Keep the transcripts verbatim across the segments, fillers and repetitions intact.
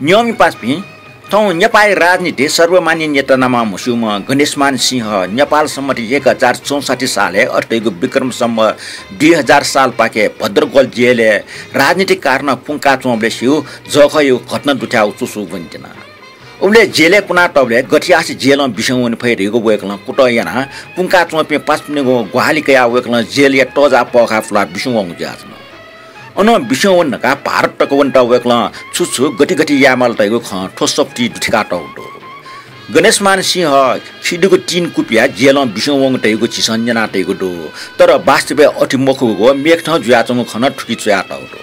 न्यंमि पासापिं, थौं नेपाःया राजनीतिइ सर्वमान्य नेता नामं म्हस्यूम्ह गणेशमान सिंह नेपाल सम्बत एक हजार चौसट्ठी सालय् अथे धइगु विक्रम सम्वत दुई हजार सालपाखे भद्रगोल जेलय् राजनीतिक कारणं पुंकाच्वंबलय् स्यू जःखःयागु घटना दुथ्याःगु च्वसू वनेत्यना। उबलय् जेलय् कुनातःबलय् गथे यासें जेलं बिस्युं वने फइ धइगु वय्कलं कुतः यानाः पुंकाच्वंपिं पासापिनिगु ग्वाहालि कयाः वय्कलं जेलया तःजाः पःखाः पुलाः बिस्युं वंगु जुयाच्वन। अनं बिस्युं वने धकाः भारत तक वनेत वय्कलं छु छु गथे गथे यायेमाल धइगु खँ थ्व सफुतिइ दुथ्याकातःगु दु। गणेशमान सिंह खिदिगु टिन कुपियाः जेलं बिस्युं वंगु धइगु झीसं न्यनातयागु दु, तर वास्तवय् अथे मखुगु व मेकथं जुयाच्वंगु खँ नं थुकी च्वयातःगु दु।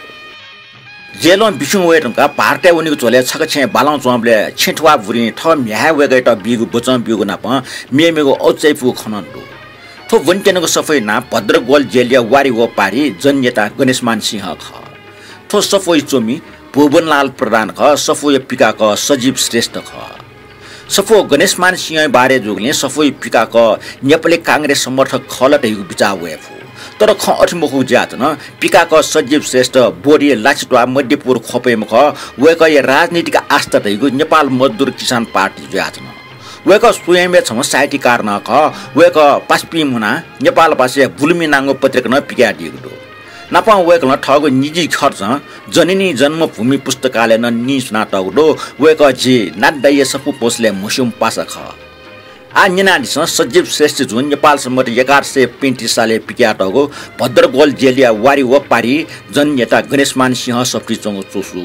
जेलं बिस्युं वये धुंकाः भारतय् वनेगु झ्वलय् छकः छेँ बालं च्वंबलय् छेँ थ्वाः बुरिं थः म्ह्याय् वय्कःयात बीगु बचं ब्यूगु नापं मेमेगु अजू चायापुगु खँ नं दु। थ्व वनेत्यनागु सफूया नां भद्रगोल जेलया वारी व पारी जननेता गणेशमान सिंह खः। थ्व सफूया च्वमि भुवनलाल प्रधान खः, सफूया पिकाकः सजीव श्रेष्ठ खः। सफू गणेशमान सिंहया बारे जूगुलिं सफूया पिकाकः नेपाली कांग्रेस समर्थक खः ला धइगु बिचाः वये फु। तर खँ अथे मखु जुयाच्वन। पिकाकः सजीव श्रेष्ठ बोर्डया लाछि त्वाः मध्यपुर ख्वपय्म्ह खः। वय्कःया राजनीतिक आस्था धइगु नेपाल मजदुर किसान पार्टी जुयाच्वन। वय्कः स्वयंया छम्ह साहित्यकार नं खः। वय्कः पासापिं मुनाः नेपाल भाषाय् बुलुमि नांगु पत्रिका नं पिकयादीगु दु। नापं वय्कलं थःगु निजी खर्चं जननी जन्मभूमि पुस्तकालय नं नीस्वनातःगु दु। वय्कः झी नातिदाइया सफू पसलय् म्हस्यूम्ह पासा खः। आः न्यनादिसँ, सजीव श्रेष्ठजुं नेपाल सम्बत एघार सय पैंतिस सालय् पिकयातःगु भद्रगोल जेलया वारी व पारी जननेता गणेशमान सिंह सफुतिइ च्वंगु च्वसू।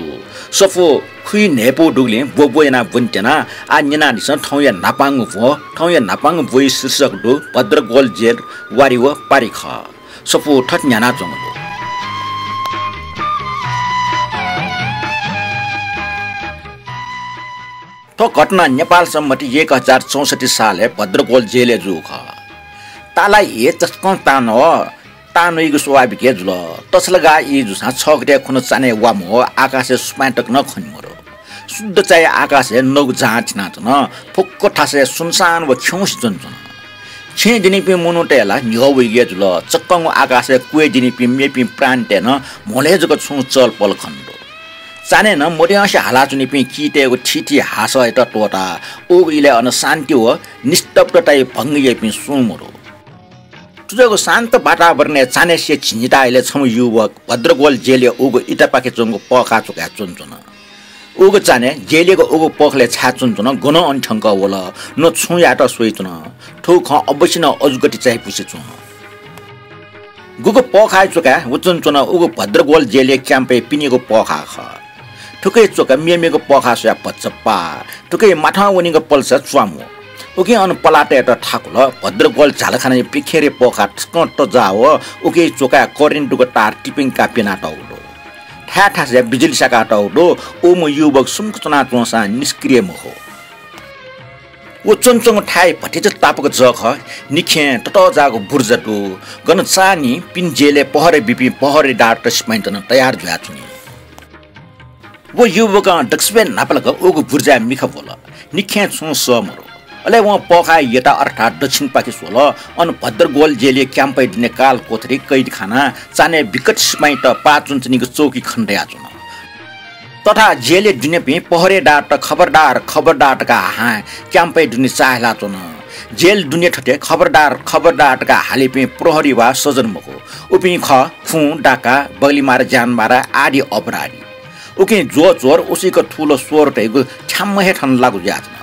सफू खुइ न्हय्पौ दुगुलिं ब्वब्व यानाः ब्वनेत्यना। आः न्यनादिसँ थौंया न्हापांगु ब्व, थौंया न्हापांगु ब्वया शीर्षक दु भद्रगोल जेल वारी व पारी खः। सफू थथे न्ह्यानाच्वंगु दु। थ्व घटना नेपाल सम्बत एक हजार चौसट्ठी सालय् भद्रगोल जेलय् जूगु खः। तालाइ हे तसकं तांन्वः, तांन्वइगु स्वाभाविक हे जुल। तछलागाः ई जूसां छगथे खुन्हु चान्हय् वा म्हो, आकाशय् सुपाँय् तक नं खने मरु। शुद्ध चाया आकाशय् नगु जां थिनाच्वन। फुक्क थासय् सुनसान व खिउँसे च्वनाच्वन। छेँय् दनिपिं मनूतय् ला न्ह्यः वइगु हे जुल। चक्कंगु आकाशय् क्वय् दनिपिं मेपिं प्राणीतय् नं म्होले जक छुं चहलपहल खने दु। चान्हय् नं मद्यंसे हालाच्वनीपिं कीतय्गु थीथी हासःयात त्वःताः उगु इलय् अन शान्ति व निस्तब्धताया भंग याइपिं सुं मदु। थुजाःगु शान्त वातावरणय् चान्हय् सिया झिंनिता इलय् छम्ह युवक भद्रगोल जेलया उगु इतापाखे च्वंगु पःखाः च्वकाः च्वनाच्वन। उगु चान्हय् जेलयागु उगु पःखालय् छाय् च्वनाच्वन, गनं अन थ्यंकः वल, न छुं यायेत स्वइच्वन। थुगु खँ अवश्य नं अजूगति चायापुसे च्वं। गुगु पःखाः च्वकाः व च्वनाच्वन उगु भद्रगोल जेलया क्याम्पय् पिनेगु पःखाः खः। थुकी च्वकाः मेमेगु पःखाः स्वयाः भचा पाः। थुकी माथं वनीगु पलसा च्वामु। उकिं अन पलाः तयेत थाकुल। भद्रगोल झ्यालखानाया प्रिखेरया पःखाः तसकं तजाः व उकी च्वकाः करेन्ट दुगु तार तिपिंकाः प्यनातःगु दु। थाय् थासय् बिजुली स्याकातःगु दु। उम्ह युवक सुम्क च्वनाच्वंसां निष्क्रिय मखु। व च्वनाच्वंगु थाय् भतिचा तापाक जःखः। निखें ततःजाःगु बुर्जा दु। गन चान्हय् पिने जेलय् पहरे बीपिं पहरेदारत सिपाइँत नं तयार जुयाच्वनी। व युवकं दक्वसिबय् न्हापालाक उगु बुर्जाया मिखा ब्वल। निखें छुं सः मदु। अले वं पःखाः यता अर्थात् दक्षिणपाखे स्वल। अन भद्रगोल जेलया क्याम्पया दुने काल कोठरी, कैदखाना, चान्हय् विकट सिपाइँत पाः च्वनाच्वनीगु चौकी खने दयाच्वन। तथा जेलया दुनेपिं पहरेदारत खबरदार, खबरदार धकाः हाहां क्याम्पया दुने चाःहिलाच्वन। जेल दुने थथे खबरदार, खबरदार धकाः हालीपिं प्रहरी वा सजन मखु। उपिं खः खुँ, डाका, बगलिमारा, ज्यानमारा आदि अपराधी। उकिं ज्वःचोर, उसिक थुल स्वर धइगु थ्याम्ह हे थन लागू जुयाच्वन।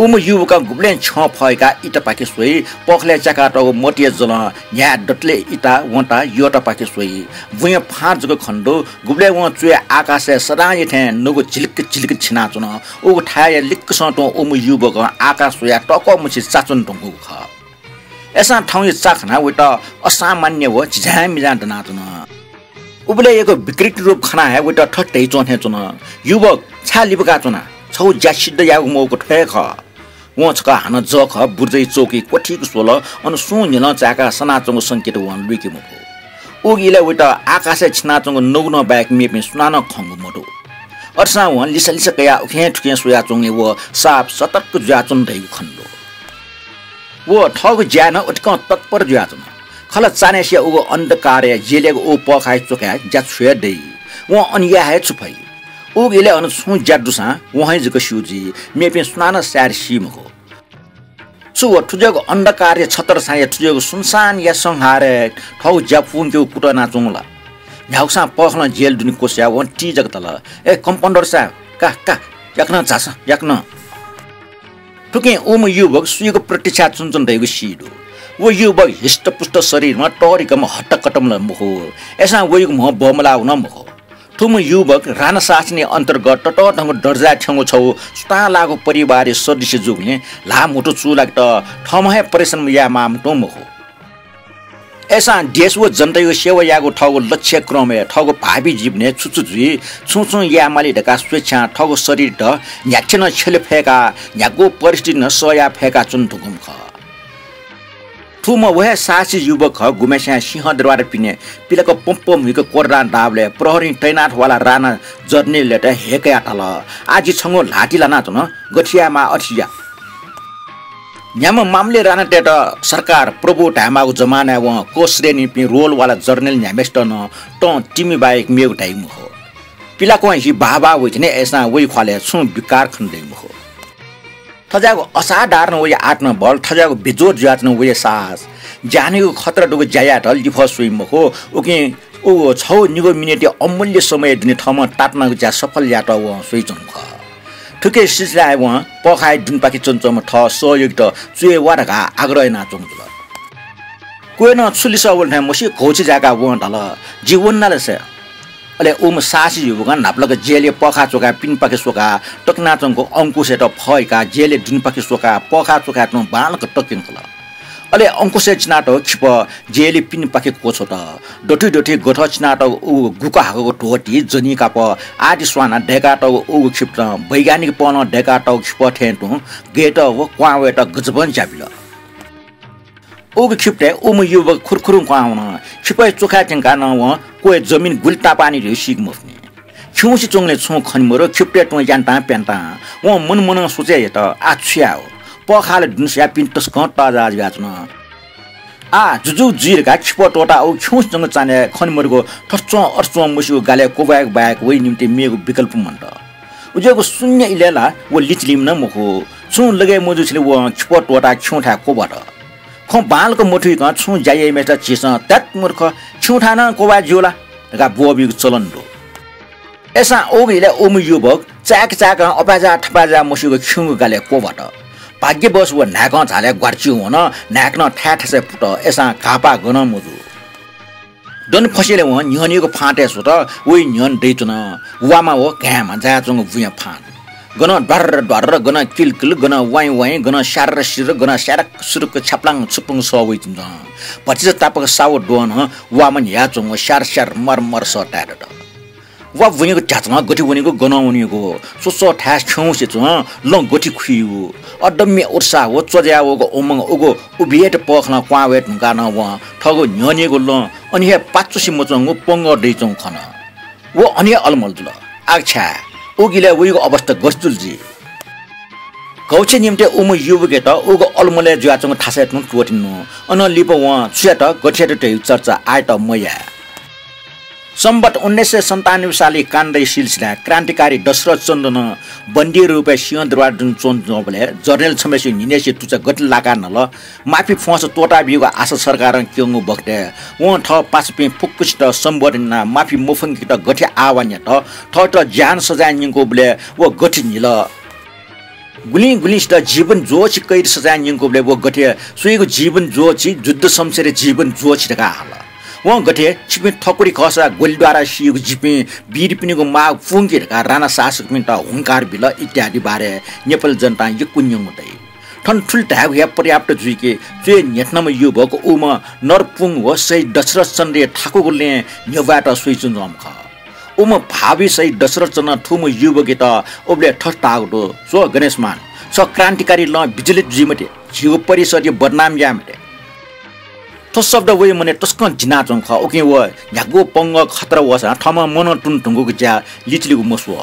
उम्ह युवकं गुबलें छ्यं फय्काः इतापाखे स्वइ, पःखालय् च्याकातःगु मतिया जलं न्ह्याय् दतले इता वंताः यःतापाखे स्वइ। बुँया फाँट जक खने दु। गुबलय् वं च्वय् आकाशय् सदांया थें नगु झिलिक झिलिक छिनाच्वन। उगु थाय्‌या लिक्कसं तुं उम्ह युवकं आकाश स्वयाः तःकः मछि चाच्वने धुंकूगु खः। अय्‌सां थौंया चा खनाः वइत असामान्य व झिझाँमिझाँ दनाच्वन। उबलय् यक्व विकृत रूप खनाः हे वइत थथे धयाच्वं थें च्वन, "युवक, छाय् लिबाकाच्वना? छगू ज्या सिद्ध यायेगु मौका थ्व हे खः।" वं छकः हानं जःखः बुर्जाया चौकी क्वथीक स्वल। अन सुं न्ह्यलं चाय्‌काः सनाच्वंगु संकेत वं लुइके मफु। उगु इलय् वइत आकाशय् छिनाच्वंगु नगु नं बाहेक मेपिं सुनानं खंगु मदु। अथेसां वं लिसालिसा कयाः उखें थुखें स्वयाच्वंगुलिं व साप सतर्क जुयाच्वन धइगु खने दु। व थःगु ज्याय् नं अतिकं तत्पर जुयाच्वन। खला, चान्हय्‌सिया उगु अन्धकारय् जेलयागु उगु पःखाःया च्वकाय् ज्या छु हे दइ? वं अन याये हे छु फइ? उगु इलय् अन छुं ज्या दुसां वं हे जक स्यू जुइ, मेपिं सुनानं साय् सी मखु। छु व थुज्याःगु अन्धकारया छतरछाँया थुज्याःगु सुनसानया संहारय् थःगु ज्या पूवंकेगु कुतः यानाच्वंगु ला? न्ह्यागुसां पःखालं जेल दुने क्वछुया वं ति जक तल, ए कम्पाउन्डर साय्, का, का, याकनं झासँ, याकनं। थुकिं उम्ह युवक सुयागु प्रतीक्षाय् च्वनाच्वन धइगु सी दु। व युवक हिष्टपुष्ट शरीरमा तःधिकःम्ह हट्टकट्टम्ह ला मखु। अय्‌सां वयागु म्ह बमलाः वन मखु। थुम्ह युवक राणा शासनया अन्तर्गत ततःधंगु दर्जाय् थ्यंगु छगू सुतांलाःगु परिवारया सदस्य जूगुलिं ल्हाः म्हुतु चूलाकेत थःम्हं हे परिश्रम यायेमाःम्ह तुं मखु। अय्‌सां देश व जनताया सेवा यायेगु थःगु लक्ष्य क्रमय् थःगु भावी जीवनय् छु छु जुइ, छुं छुं यायेमाली धकाः स्वेच्छां थःगु शरीरत न्ह्याथे नं छ्यले फय्‌काः न्ह्यागु परिस्थिति नं सह याये फय्‌काच्वने धुंकूम्ह खः। थुम्ह व हे साहसी युवक खः, गुम्हस्यां सिंहदरबार पिने पिलाक पम्प म्हुइक कोर्रां दाःबलय् प्रहरीं तैनाथ वाला राणा जर्नेलयात हे कयाः धाल, आः जि छंगु ल्हातिइ लानाच्वन, गथे यायेमाः अथे या। न्ह्याम्ह मामले राणातय्‌त सरकार प्रभु धायेमाःगु जमानाय् वं क श्रेणीपिं रोलवाला जर्नेल न्ह्याम्हसित नं तं तिमि बाहेक मेगु धाइ मखु। पिलाकं हि बाः बाः वइतिनि, अय्‌सां वइ ख्वालय् छुं विकार खने दइ मखु। थज्याःगु असाधारण वइ आत्मबल, थज्याःगु बेजोड जुयाच्वन वइ साहस। ज्यानयागु खतरा दुगु ज्या यायेत लिफः स्वइ मखु। उकिं उ छगू निगू मिनेटया अमूल्य समय दुने थःम्हं तातनागु ज्या सफल यायेत वं स्वइच्वंगु खः। थुकिया सिलसिलाय् वं पःखाःया दुनेपाखे च्वनाच्वंम्ह थः सहयोगीत च्वय् वा धकाः आग्रह यानाच्वंगु जुल। क्वय् नं छु लिसः वल थें मसि घौछि जाय्‌काः वं धाल, जि वने नालासे। अले उम्ह साहसी युवकं न्हापालाक जेलया पःखाः च्वकाः पिनेपाखे स्वकाः तक्यनाच्वंगु अंकुशयात फहय्‌काः जेलया दुनेपाखे स्वकाः पःखाः च्वकायेत्यंगु बांलाक तक्यंकल। अले अंकुशया चिनातःगु खिपः जेलया पिनेपाखे क्वछ्वत। दथुइ दथुइ गथः चिनातःगु उगु गुक हाकःगु धोती, जनी कापः आदि स्वानाः दय्‌कातःगु उगु खिपतं वैज्ञानिक पहलं दय्‌कातःगु खिपः थें तुं गयेत व क्वहां वयेत गजबं ज्या बिल। उगु खिपतय् उम्ह युवक खुरुखुरुं क्वहां वन। खिपःया चोखाय् थ्यंकाः नं वं क्वय् जमिन गुलि तापाःनि धइगु सीके मफुनि। खिउँसे च्वंगुलिं छुं खने मरु, खिपतय् तुं यान्तां प्यन्तां वं मन मनं सोचे यात, आः छु याये हो? पःखाः ला दुने स्वयाः पिने तसकं तःजाः जुयाच्वन। आः जुजुगु जुइ धकाः खिपः त्वःताः उगु खिउँसे च्वंगु चान्हय् खने मरुगु थथे च्वं अथे च्वं मस्यूगु गालय् क्वब्वायेगु बाहेक वइ निंतिं मेगु विकल्प मन्त। उज्याःगु शून्य इलय् ला व लिचिलिम्ह नं मखु। छुं लगय् मजूसेंलि वं खिपः त्वःताः खिउँथाय् क्वब्वात। खँ बांलाक मथुइकं छुं ज्या याइम्हय्‌सित झीसं ध्यात मूर्ख, खिउँथाय् नं क्वब्वाये ज्यू ला धकाः ब्वःबीगु चलन दु। अय्‌सां उगु इलय् उम्ह युवक चाय्‌क चाय्‌कं अपाय्‌जाः थपाय्‌जाः मस्यूगु खिउँगु गालय् क्वब्वात। भाग्यवश व न्हाय्‌कं झालय् ग्वाराच्वय् वन, न्हाय्‌कं थाय् थासय् पुत, अय्‌सां घाःपाः गनं मजू। दने फसेंलि वं न्ह्यःनेगु फाँतय् स्वत, वइ न्ह्यःने दइच्वन। वामा व घाँय्‌मा जायाच्वंगु बुँया फाँत। गनं ड्वार्र ड्वार्र, गनं किलकिल, गनं वाइँ वाइँ, गनं स्यार्र सिर्र, गनं स्यारक सुरुक छ्याप्लाङ छुप्लुङ सः वइच्वन। भतिचा तापाक साव द्वहं वामा न्ह्यायाच्वंगु स्यार स्यार मर मर सः ताये दत। वा वनेगु ध्याचलं गथे वनेगु, गनं वनेगु, स्वस्वः थाय् खिउँसे च्वं लँ गथे खुइगु। अदम्य उत्साह व च्वज्याय् वःगु उमंग उगु उभेत पःखालं क्वहां वये धुंकाः नं वं थःगु न्ह्यःनेगु लँ अन हे पाच्वसे मच्वंगु पंगः दइच्वंगु खन। व अन हे अलमल जुल। आः छाय्, उगु इलय् वइगु अवस्था गथे जुल जुइ? घौछे निंतिं उम्ह युवकयात उगु अलमलय् जुयाच्वंगु थासय् तुं त्वःतिनु। अनं लिपा वं छु यात, गथे यात धइगु चर्चा आःयात मयाये। सम्बत उन्नाइस सय सन्तानब्बे सालय् काण्डया सिलसिलाय् क्रान्तिकारी दशरथ चन्द्रं बन्दी रूपय् सिंहदरबार दुने च्वंच्वंबलय् जर्नेल छम्हय्‌सिगु न्हिनय्‌सिया तुचा गथे लाकाः नल, माफी फ्वंसा त्वःताबीगु आशा सरकारं क्यंगु बखतय् वं थः पासापिं फुक्कसित सम्बोधन यानाः माफी मफ्वंकेत गथे आह्वान यात, थःत ज्यान सजाय न्यंकूबलय् व गथे न्हिल, गुलिं गुलिंसित जीवन ज्वःछि कैद सजाय न्यंकूबलय् व गथे स्वयागु जीवन ज्वःछि, जुद्ध शमशेरया जीवन ज्वःछि धकाः हाल। वं गथे छिपिं ठकुरी खःसा ग्वलिद्वारा सिइगु जिपिं वीरपिनिगु माग पूवंकि धकाः राणा शासकपिन्त हुंकार बिल इत्यादि बारे नेपाली जनतां यक्व न्यंगु दइ। थन थुलि धायेगु हे पर्याप्त जुइ कि च्वय् न्ह्यथनाम्ह युवक उम्ह नरपुंग व शहीद दशरथ चन्द्रया थाकुगु लँय् न्ह्यब्वयेत स्वइच्वंगु खः। उम्ह भावी शहीद दशरथ चन्द्रं थुम्ह युवकयात उबलय् थथे धाःगु दु, स्व गणेशमान, छ क्रान्तिकारी लँ विचलित जुइ मते, झीगु परिषदया बदनाम याये मते। थ्व शब्द वइ मनय् तसकं झिनाच्वंगु खः। उकिं व न्ह्यागु पंगः खतरा वःसां थःम्हं मनं तुं धुंकूगु ज्या लिचिलिगु मस्वः।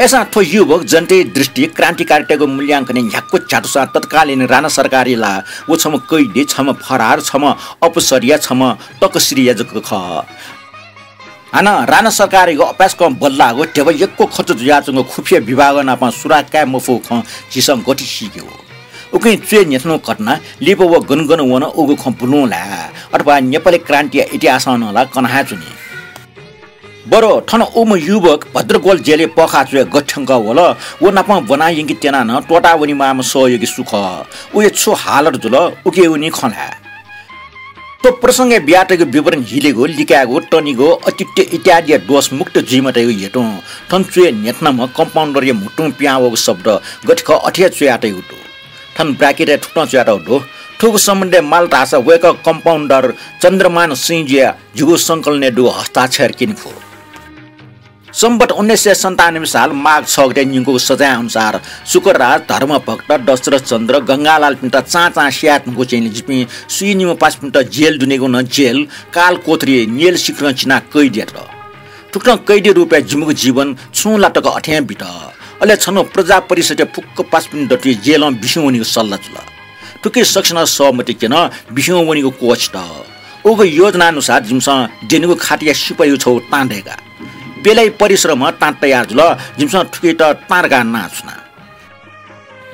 अय्‌सां थ्व युवक जनताया दृष्टिइ क्रान्तिकारीतय्‌गु मूल्यांकनय् न्ह्याक्व झ्यातुसां तत्कालीन राणा सरकारया ला व छम्ह कैदी, छम्ह फरार, छम्ह अपसरिया, छम्ह तकसिरिया जक खः। हानं राणा सरकारयागु अपाय्सकं बल्लाःगु ध्यबा यक्व खर्च जुयाच्वंगु खुफिया विभाग नाप सुराग काये मफुगु खँ झीसं गथे सीकेगु? उकिं च्वय् न्ह्यथनागु घटना लिपा व गन गन वन उगु खँ बुलुं ल्हाये, अथवा नेपाली क्रान्तिया इतिहासं नं ला कना हे च्वनी। बरु थन उम्ह युवक भद्रगोल जेलय् पःखाः च्वय् गथे थ्यंकः वल, व नाप ब्वना यंके त्यनाः नं त्वःता वनेमाःम्ह सहयोगी सु खः, उया छु हालत जुल, उकिया वनी खँ ल्हाये। थ्व प्रसंगय् बियातःगु विवरण हिलेगु, लिकायेगु, तनेगु, अतित्य इत्यादिया दोष मुक्त जुइमाःतय्गु हेतुं थन च्वय् न्ह्यथनाम्ह कम्पाउन्डरया म्हुतुं पिहां वःगु शब्द गथे खः अथे हे च्वयातःगु दु। थन ब्राकेटय् थुकथं च्वयातःगु दु, थुगु सम्बन्धय् माल धाःसा वय्कः कम्पाउन्डर चन्द्रमान सिंहजुया जिगु संकलनय् दुगु हस्ताक्षर क्यने फु। सम्बत उन्नाइस सय सन्तानब्बे साल माघ छ गते न्यंकूगु सजाँय अनुसार शुक्रराज, धर्मभक्त, दशरथ चन्द्र, गंगालालपिन्त चां चां स्याये धुंकूगु चेंलि जिपिं स्वीनिम्ह पासापिन्त जेल दुनेगु नं जेल, काल कोठरी, न्यल शिखरं चिनाः कैद यात। थुकथं कैदी रूपय् जिमिगु जीवन छुं ला तक अथें बित। अले छन्हु प्रजा परिषदया फुक्क पासापिनि दथुइ जेलं बिस्युं वनीगु सल्लाह जुल। थुकी सकसिनं सहमति क्यन, बिस्युं वनीगु क्वःछित। उगु योजना अनुसार जिमिसं द्यनीगु खातया सिपाइयागु छगू तां दय्का। पेलाइ परिसरं तां तयार जुल, जिमिसं थुकियात तां धकाः नां छुना।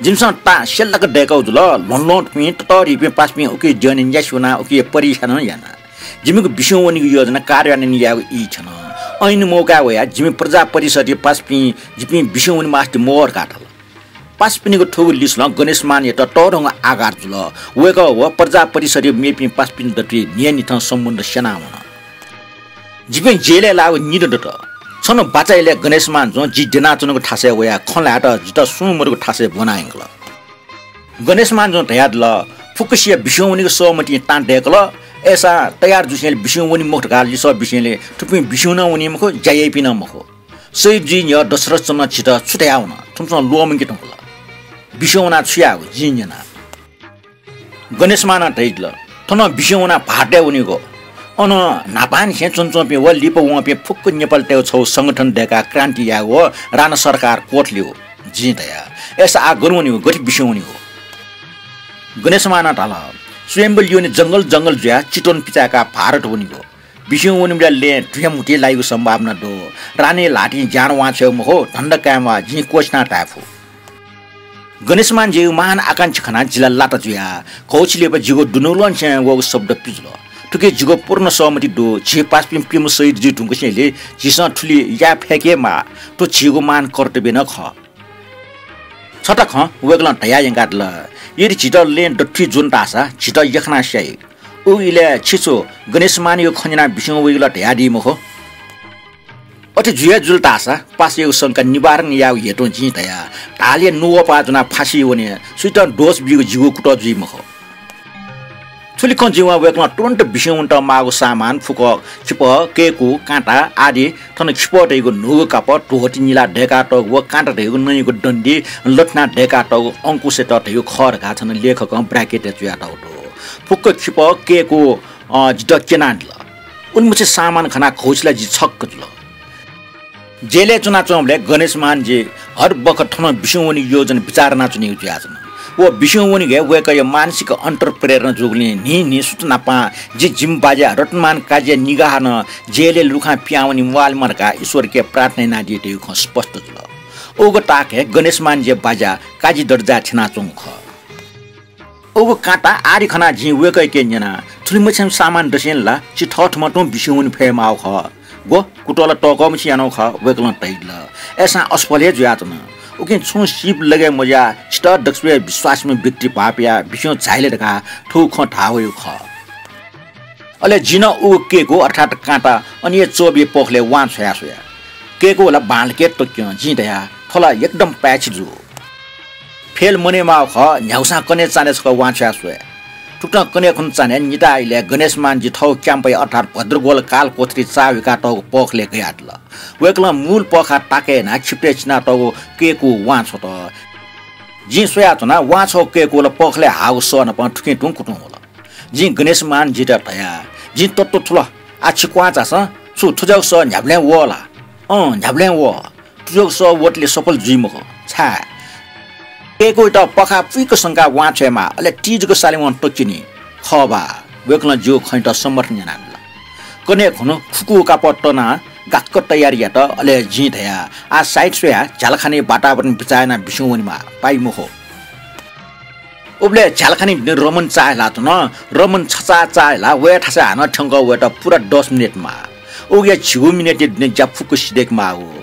जिमिसं तां स्यल्लाक दय्कागु जुल, ल्वहं ल्वहं थुपिं ततःधिपिं पासापिं उकी द्यःने न्यासि वनाः उकी परीक्षा नं याना। जिमिगु बिस्युं वनीगु योजना कार्यान्वयन यायेगु ई थ्यन। ऐन मौका वयाः जिमि प्रजा परिषदया पासापिं जिपिं बिस्युं वने मास्ति मवः धकाः धाल। पासापिनिगु थुगु लिसलं गणेशमानयात तःधंगु आघात जुल। वय्कः व प्रजा परिषदया मेपिं पासापिनि दथुइ न्हियान्हिथं सम्बन्ध स्यना वन। जिपिं जेलय् लाःगु निदँ दत। छन्हु बाचा इलय् गणेशमानजुं जि द्यनाच्वनागु थासय् वयाः खँ ल्हायेत जितः सुं मदुगु थासय् ब्वना यंकल। गणेशमानजुं धयादिल, फुक्कसिया बिस्युं वनीगु सहमतिं तां दय्कल, अय्सां तयार जुसेंलि बिस्युं वनी मखु धकाः लिसः बिसेंलि थुपिं बिस्युं नं वनी मखु, ज्या याइपिं नं मखु। शहीद जुइ न्ह्यः दशरथ चन्द्रं झीत छु धयावन, थुमिसं ल्वःमंके धुंकल। बिस्युं वनाः छु यायेगु, जिं न्यना। गणेशमानं धयादिल, थनं बिस्युं वनाः भारतय् वनीगु। अन न्हापांनिसें च्वनाच्वंपिं व लिपा वंपिं फुक्क नेपालीतय्गु छगू संगठन दय्काः क्रान्ति यायेगु व राणा सरकार कोठलेगु। जिं धया, अय्सा आः गन वनीगु, गथे बिस्युं वनीगु? गणेशमानं धाल, स्वयम्भू ल्यूने जंगल जंगल जुयाः चितवन पिचाय्काः भारत वनीगु। बिस्युं वनीबलय् लँय् धुँया म्हुतुइ लाइगु सम्भावना दु। रानीया ल्हातिं ज्यान वांछ्वयेगु मखु, धन्दा कायेमाः, जिं क्वःछिनाः धाये फु। गणेशमानजुयागु महान आकांक्षा खनाः जि ला लात जुया। घौछि लिपा जिगु दुनुगलंनिसें वःगु शब्द पिजुल। थुकी जिगु पूर्ण सहमति दु। झी पासापिं प्यम्ह शहीद जुइ धुंकूसेंलि झीसं थुलि याये फय्के हे माः। थ्व झीगु महान कर्तव्य नं खः। छता खँ वय्कलं धयाः यंकादिल, यदि झीत लँय् दथुइ ज्वन धाःसा झीत यख्खानाः स्याइ। उगु इलय् छि छु गणेशमानयागु खँ न्यनाः बिस्युं वइगु ला धयादी मखु? अथे जुइ हे जुल धाःसा पासायागु शंका निवारण यायेगु हेतुं जिं धया, धालया नुगः पाः ज्वनाः फाँसिइ वने, सुयातं दोष बीगु जिगु कुतः जुइ मखु। थुलि खँ जिं वं वय्कलं तुरुन्त बिस्युं वनेत माःगु सामान, फुक्क खिपः, कय्कू, काँटा आदि, थन खिपः धइगु न्हूगु कापः, धोती निलाः दय्कातःगु व काँटा धइगु नँयागु डन्डी, लथुनाः दय्कातःगु अंकुशयात धइगु खः धकाः थन लेखकं ब्राकेटय् च्वयातःगु दु। फुक्क खिपः, कय्कू, अ, जितः क्यनादिल। उलिमछि सामान खनाः घौछि ला जि छक्क जुल। जेलय् च्वनाच्वंबलय् गणेशमानजु हर बखत थनं बिस्युं वनेगु योजना बिचाः यानाच्वनीगु जुयाच्वन। व बिस्युं वनीगु हे वय्कःया मानसिक अन्तर्प्रेरणा जूगुलिं न्हिं न्हिं सुथ न्हापां जि जिमि बाज्या रतनमान काजीया निगाहं जेलय् लुखां पिहां वने म्वालेमा धकाः ईश्वरके प्रार्थना यानादी धइगु खँ स्पष्ट जुल। उगु ताक हे गणेशमानजुया बाज्या काजी दर्जाय् थ्यनाच्वंगु खः। उगु काँटा आदि खनाः जिं वय्कःयाके न्यना, थुलिमछि सामान दसेंलि ला छि थःथम्हं तुं बिस्युं वने फयेमाःगु खः। ग्व, कुतः ला तःकःमछि यानागु खः, वय्कलं धयादिल। अय्सां असफल हे जुयाच्वन। उकिं छुं सीप लगय् मजुयाः छितः दक्वसिबय् विश्वासीम्ह व्यक्ति भाःपियाः बिस्युं झाइले धकाः थुगु खँ धाः वइगु खः। अले जिं नं उगु कय्कू अर्थात् काँटा अन हे चोबया पखलय् वां छ्वया स्वया। कय्कू ला बांलाक हे तक्यं। जिं धया, थ्व ला एकदम पाय्छि जू। फेल मनयेमाःगु खः, न्ह्यागुसां कन्हय् चान्हय् छकः वां छ्वया स्वये। थुकथं कन्हय् खुन्हु चान्हय् निता इलय् गणेशमानजु थःगु क्याम्पया अर्थात् भद्रगोल काल कोठरी चाः हुइकातःगु पखलय् गयादिल। वय्कलं मूल पःखाः ताकय् यानाः खिपतय् चिनातःगु कय्कू वां छ्वत। जिं स्वयाच्वना, वां छ्वःगु कय्कू ला पखलय् हाःगु सः नाप थुकिं तुं कुतुं वल। जिं गणेशमानजुयात धया, जिं तत्व थुल, आः छि क्वहां झासँ। छु थुज्याःगु सः न्ह्याबलें वः ला? अँ, न्ह्याबलें वः। थुज्याःगु सः वतले सफल जुइ मखु। छाय्? कय्कूयात पःखाः पुइक संकाः वां छ्वयेमाः, अले ति जक सालेवं तक्यनी। खः बा, वय्कलं जिगु खँयात समर्थन यानादिल। कन्हय् खुन्हु खुकू कापः तनाः गाक्क तयार यात। अले जिं धया, "आ साइड स्वया, झ्यालखानी वातावरण बिचाः याना बिस्युं वनेमाः, पाइ मखु।" उबलय् झ्यालखानी दुने रमन चाःहिला च्वन। रमन छचाः चाःहिला वया थासय् हानं थ्यंक वयेत पूरा दस मिनेट माः। उकिया झिगू मिनेटया दुने ज्या फुक्क सिधय्के माःगु।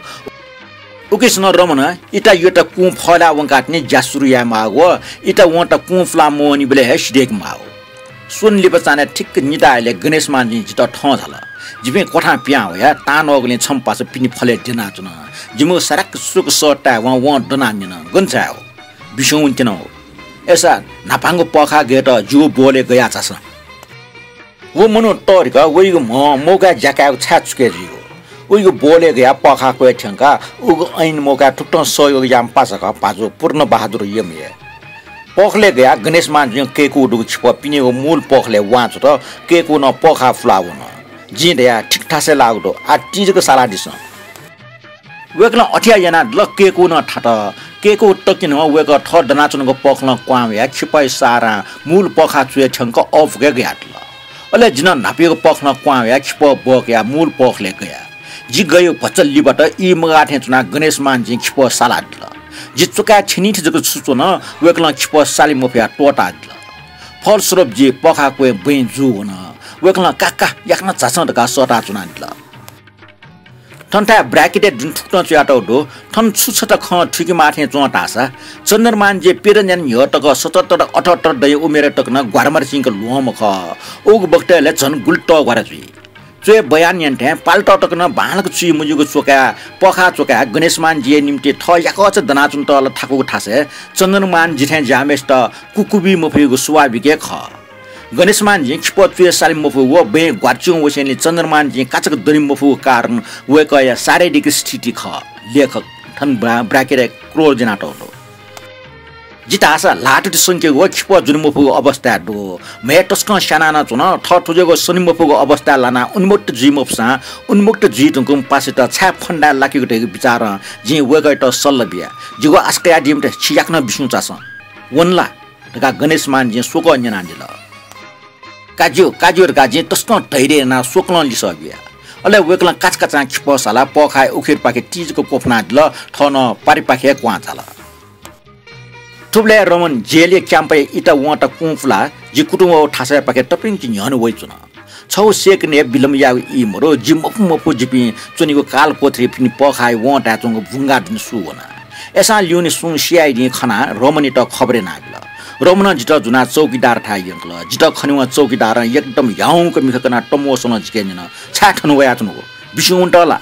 उकिसनं रमन इटा यता कुँ फलाः वंकाः तिनि ज्या सुरु याये माःगु व इटा वंता कुँ फुलाः मवनीबलय् हे सिधय्के माःगु। स्वन्हु लिपा चान्हय् ठिक्क निता इलय् गणेशमानजिं जितः थौं झाल। जिपिं क्वथां पिहां वया तांन्वःगुलिं छम्ह पासा पिने फलय् द्यनाच्वन। जिमिगु सराक्क सुरुक्क सः तायेवं वं दनाः न्यन, "गन झाये हो?" "बिस्युं वनेत्यनागु।" "अय्सा न्हापांगु पःखाः गयेत जिगु बोलय् गया झासँ।" व मनू तःधिकः वइगु म्ह मौकाय् ज्या कायेगु छाय् चुकय् जुइगु। उइगु बोलय् गयाः पःखाः क्वय् थ्यंकाः उगु ऐन मौकाय् थुकथं सहयोग याःम्ह पासा खः भाजु पूर्णबहादुर यम हे। पःखलय् गयाः गणेशमानजुं कय्कूगु दुगु खिपः पिनेगु मूल पःखलय् वां च्वत। कय्कूनं पःखाः फुलाः वन। जिं धया, "ठीक थासय् लाःगु दु, आः ति जक सालादिसँ।" वय्कलं अथे हे यानादिल। कय्कू नं थात। कय्कू तकं नं वय्कः थः दनाच्वनागु पःखलं क्वहां वयाः खिपःया सारां मूल पःखाः च्वय् थ्यंक अःपुकय् गयादिल। अले जि नं न्हापायागु पःखलं क्वहां वयाः खिपः बहकाः मूल पःखलय् गया। जि गयेगु भचा लिबात ई मगाः थें च्वनाः गणेशमानजिं खिपः सालादिल। जि च्वकाय् थ्यनीथें जक छु च्वन, वय्कलं खिपः साले मफयाः त्वःतादिल। फलस्वरूप जि पःखाः क्वय् बँय् जू वन। वय्कलं "का, का, याकनं झासँ" धकाः सःताः च्वनादिल। थन थाय् ब्राकेटय् दुने थुकथं च्वयातःगु दु। थन छु छता खँ थुइकेमाः थें च्वं धाःसा, चन्द्रमानजी प्यदँ न्यान्हु न्ह्यः तक सतहत्तर अठहत्तर दँया उमेरय् तक नं ग्वारामारा चिंक ल्वहंम्ह खः। उगु बखतय् ला झन गुलि तःग्वारा जुइ। च्वय् बयान यानाथें पाल्टः तक नं बांलाक चुइ मज्यूगु च्वकाय्, पःखाः च्वकाय् गणेशमानजीया निंतिं थः याकःचा दनाच्वनेत ला थाकूगु थासय् चन्द्रमानजी थें ज्याःम्हय्सित कुकु बी मफइगु स्वाभाविक हे खः। गणेशमानजीं खिपः च्वय् साले मफुगु व बँय् ग्वाराचिं वसेंलि चन्द्रमानजीं काचाक्क दने मफुगु कारण वय्कःया शारीरिक स्थिति खः। लेखक थन ब्रा-, ब्राकेटय् क्रोध ज्यनातःगु दु। जि धाःसा ल्हातुति संकेगु व खिपः जुने मफुगु अवस्थाय् दु। म्हय् तसकं स्यानाः नं च्वन। थः थुजुयागु सने मफुगु अवस्थाय् लानाः उन्मुक्त जुइ मफुसां उन्मुक्त जुइ धुंकूम्ह पासायात छाय् फन्दाय् लाकेगु धइगु विचारं जिं वय्कःयात सल्लाह बिया। जिगु आशा कयादीम्ह छि याकनं बिस्युं चासँ। वन ला? धकाः गणेशमानजीं स्वकः न्यनादिल। का ज्यू, का ज्यू धकाः जिं तसकं धैर्य यानाः स्वकलं लिसः बिया। अले वय्कलं काचाकाचां खिपः सालाः पःखाःया उखेपाखे ति जक क्वफुनादिल, थः नं पारिपाखे हे क्वहां झाल। थुबलय् रमन जेलया क्याम्पय् इटा वंता कुँ फुलाः जि कुतुं वःगु थासय्पाखे तप्यंक न्ह्यःने वइच्वन। छगू सेकेन्ड हे विलम्ब यायेगु ई मदु। जि मफु मफु जिपिं च्वनीगु कालकोठरीइ पिने पःखाःया वंताय् च्वंगु बुंगाः दुने सू वना। अय्सां ल्यूने सुं CID-ं खनाः रमनयात खबर यानाबिल। रमनं जितः ज्वनाः चौकीदारथाय् यंकल। जितः खनेवं चौकीदारं एकदम ह्याउँक मिखा कनाः तमवसलं जिके न्यन, "छाय् थन वयाच्वनागु? बिस्युं वनेत ला?"